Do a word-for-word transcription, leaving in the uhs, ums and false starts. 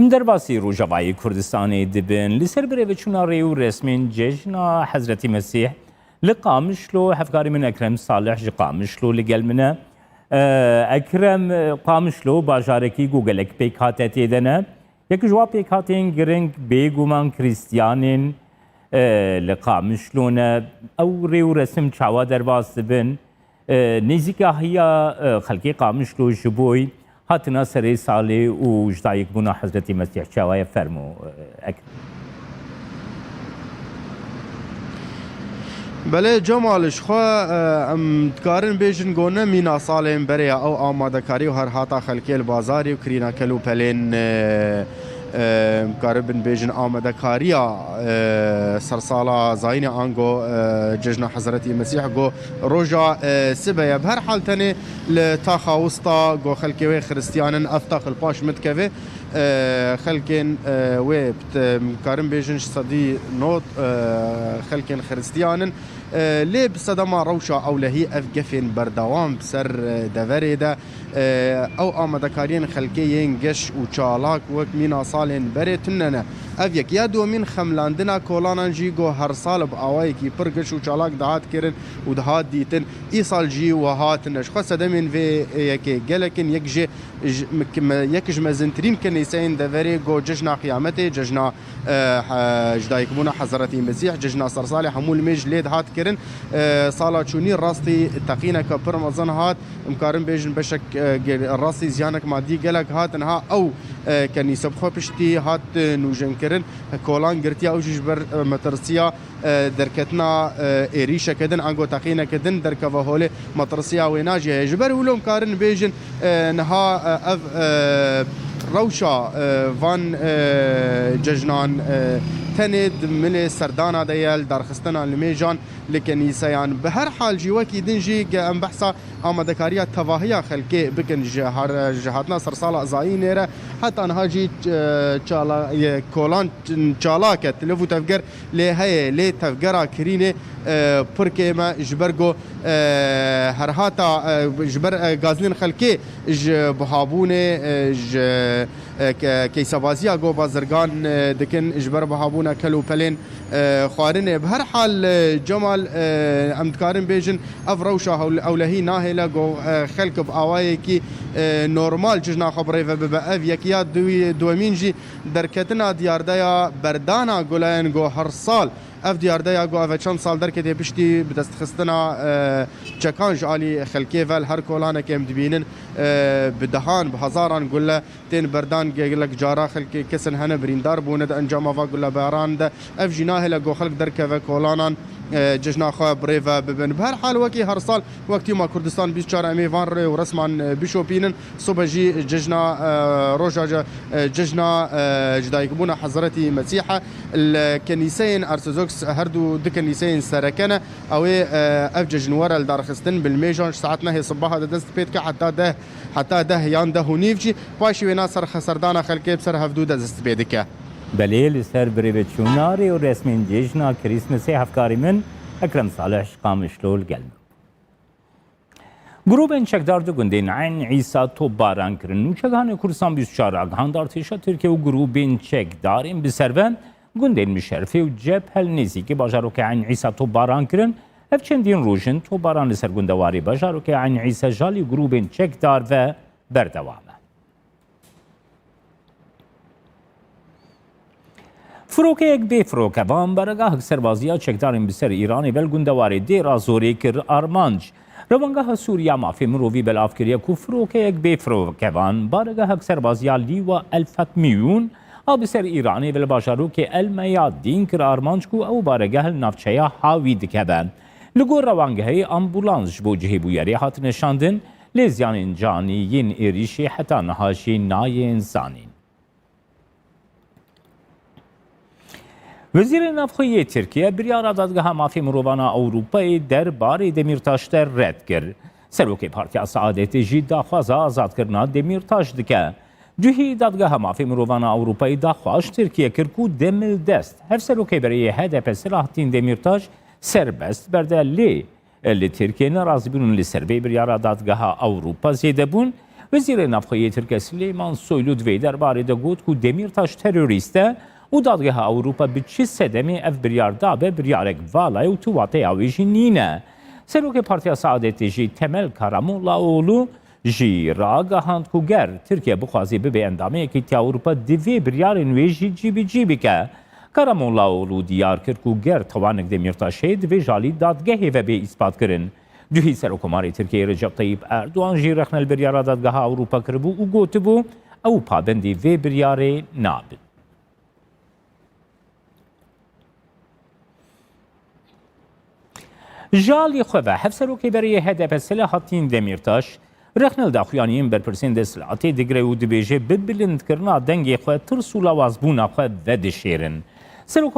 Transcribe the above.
Em derbasî Rojavayê Kurdistanê dibin. Li ser birêveçûna rê û resmên cejna Hezretî Mesîh li Qamişlo, hevkarê min Ekrem Salih ji Qamişlo li gel min e. E, Ekrem, e, Qamişlo bajarekî ku gelek pêkhate tê de ne. Yek ji wa pêkhatên giring bêguman Krîstiyanên, e, li Qamişlo ne. Ew rê û resim çawa derbas dibin? E, nêzîkahiya, e, xelkê Qamişlo ji bo hatina serê salê û ji dayikbûna Hezretî Mesîh çawa ye? Fermo, e, Ekrem. Belê Cemal, ji xwe, e, em dikarin bêjin ku ne mîna salên berê ya ew amadekarî û herhata xelkê li bazarê û kirîna kel û pelên, e, e, em karibin bêjin amadekariya, e, sersala zayînê ango, e, cejna Hezretî Mesîh ku roja, e, sibe ye. Bi her hal tenê li taxa wista ku xelkê wê Xiristiyan in, ev tax li paş min dikeve. E, xelkên, e, wê bi te-, em karin bêjin ji sedî nod, e, xelkên Xiristiyan in. E, lê bi sedema rewşa ewlehî ev gefên berdewam bi ser, e, deverê de, e, ew amadekariyên xelkê yên geş û çalak wek mîna salên berê tune ne. Ev yek. Ya domîn xemlandina kolanan jî ku her sal bi awayekî pir geş û çalak dihat kirin û dihat dîtin. Îsal jî wiha tune. Ji xwe sedemên vê yekê gelek in, yek jê ji, me-, yek ji mezintirîn kenîseyên deverê ku cejna Qiyametê, cejna, e, he-, ji dayikbûna Hezretî Mesîh, cejna sersalê hemû li mêj lê dihat kirin. E, sala çûnî rastî teqîneke pir mezin hat. Em karin bêjin beşek, e, gel-, rastî ziyanek madî gelek hat. Niha ew, e, kenîse bi xwe piştî hat, e, nûjenkirin. Kolan girtiya ew jî ji ber, e, metirsiya e, derketina, e, êrîşeke din, ango teqîneke din derkeve holê, metirsiya wê najî heye. Ji ber wilo em karin bêjin, e, niha, e, ev, e, rewşa, e, van, e, cejnan, e, tenê di milê serdana de ye, li darxistina limêjan li kenîseyan. Bi her hal jî wekî din jî ge em behsa amadekariya tevahiya xelkê bikin ji har-, ji hatina sersala zayînê re heta niha jî, e, çala-, ye, kolan çalak e, tilev û tevger lê heye, lê tevgera kirînê, e, pir kêm e, ji ber ku, e, herhata, e, ji ber, e, gazinên xelkê ji buhabûnê, e, ji, e, ke-, keysebaziya ku bazirgan, e, dikin, ji ber buhabûna kel û pelên, e, xwarinê. Bi her hal, e, Cemal, e, em dikarin bêjin, ev rewşa hewl-, ewlehî nahêle ku, e, xelk bi awayekî, e, normal cejna xwe bi rê ve bibe. Ev yek ya duwî-, duwemîn jî derketina diyardeya berdana guleyan ku her sal ev diyardeya ku ev e çend sal derketê piştî bi destxistina, e, çekan ji alî xelkê ve li her kolanekê em dibînin, e, bi dehan, bi hezaran gule tên berdan, gelek cara xelk, kesin hene birîndar bûne di encama va gulebaran de. Ev jî nahêle ku xelk derkeve kolanan, e, cejna xwe bi rê ve bibin. Bi her hal wekî her sal Wek Tîma Kurdistan bîst û çar em ê van rê û resman, e, bişopînin. Sibe jî cejna, e, roja ce-, e, cejna, e, ji dayikbûna Hezretî Mesîh e. Li kenîseyên Ortodoks, her du du kenîseyên sereke ne. Ew ê, e, ev cejn were li darxistin, bi limêjan ji saet nehê sibaha de dest pê dike heta deh, heta deh yan deh û nîv jî. Paşî wêna ser xeserdana xelkê bi ser hevdû de dest pê dike. Belê, li ser birêveçûna rê û resmên cejna Krîsmesê hevkarî min Ekrem Salih ji Qamişlo li gel me. Grûbên çekdar di gundên Eyn Îsa topbaran kirin. Nûçeganê Kurdistan bîst û çar ragihan artêşa Tirkiye û grûbên çekdarên bi ser ve gundên Mişerfê û Cephel nêzîkî bajarokê Eyn Îsa topbaran kirin. Ev çendîn roj in topbaran li ser gundewarê bajarokê Eyn Îsa ji alî grûbên çekdar ve berdewam e. Firokeyek bê firokevan baregahek serbaziya çekdarên bi ser Îranê ve li gundewarê Dêra Zorê kir armanc. Rewangeha Sûriya Mafê Mirovî belav kiriye ku firokeyek bê firokevan baregahek serbaziya Lîwa El Fatmiyûn a bi ser Îranê ve li bajarokê El Meyadîn kir armanc ku ew baregeh li navçeya Hawî dikeve. Li gor rewangehê ambulans ji bo cihê bûyerê hatine şandin, lê ziyanên canî yên êrîşê heta niha jî nayên zanîn. Wezîrê Navxwe yê Tirkiye biryara Dadgeha Mafê Mirovan a Ewropayê derbarê Demîrtaş de red kir. Serokê Partiya Saadetê jî daxwaza azadkirina Demîrtaş dike. Cihî Dadgeha Mafê Mirovan a Ewropayê daxwaz ji Tirkiye kir ku demildest hevserokê berê yê H D P Selahattin Demîrtaş serbest berde, lê li Tirkiye nerazîbûn li ser vê biryara Dadgeha Ewropa zêde bûn. Wezîrê Navxwe yê Tirkiye Silêman Soylu di vê derbarê de got ku Demîrtaş terorîst e û Dadgeha Ewropa bi çi sedemê ev biryar dabe, biryarek vala ye û tu wateya wê jî nîne. Serokê Partiya Saadetê jî Temel Karamollaoğlu jî ragihand ku ger Tirkiye bixwaze bibe endameyekî Ewropa, divê biryarên wê jî cîbicî bike. Karamollaoğlu diyar kir ku ger tawanek Demîrtaş heye, divê ji alî dadgehê ve bê îspat kirin. Duhî Serokkomarê Tirkiyeyê Recep Tayyip Erdogan jî rexne li biryara Dadgeha Ewropa kiribû û gotibû, ew pabendî vê biryarê nabin. Ji alî xwe ve Hevserokê berê yê H D P Selahattin Demîrtaş rexne li daxuyaniyên berpirsên desthilatê digire û dibêje, bi bilindkirina dengê xwe tirs û lawazbûna xwe vedişêrin. Serok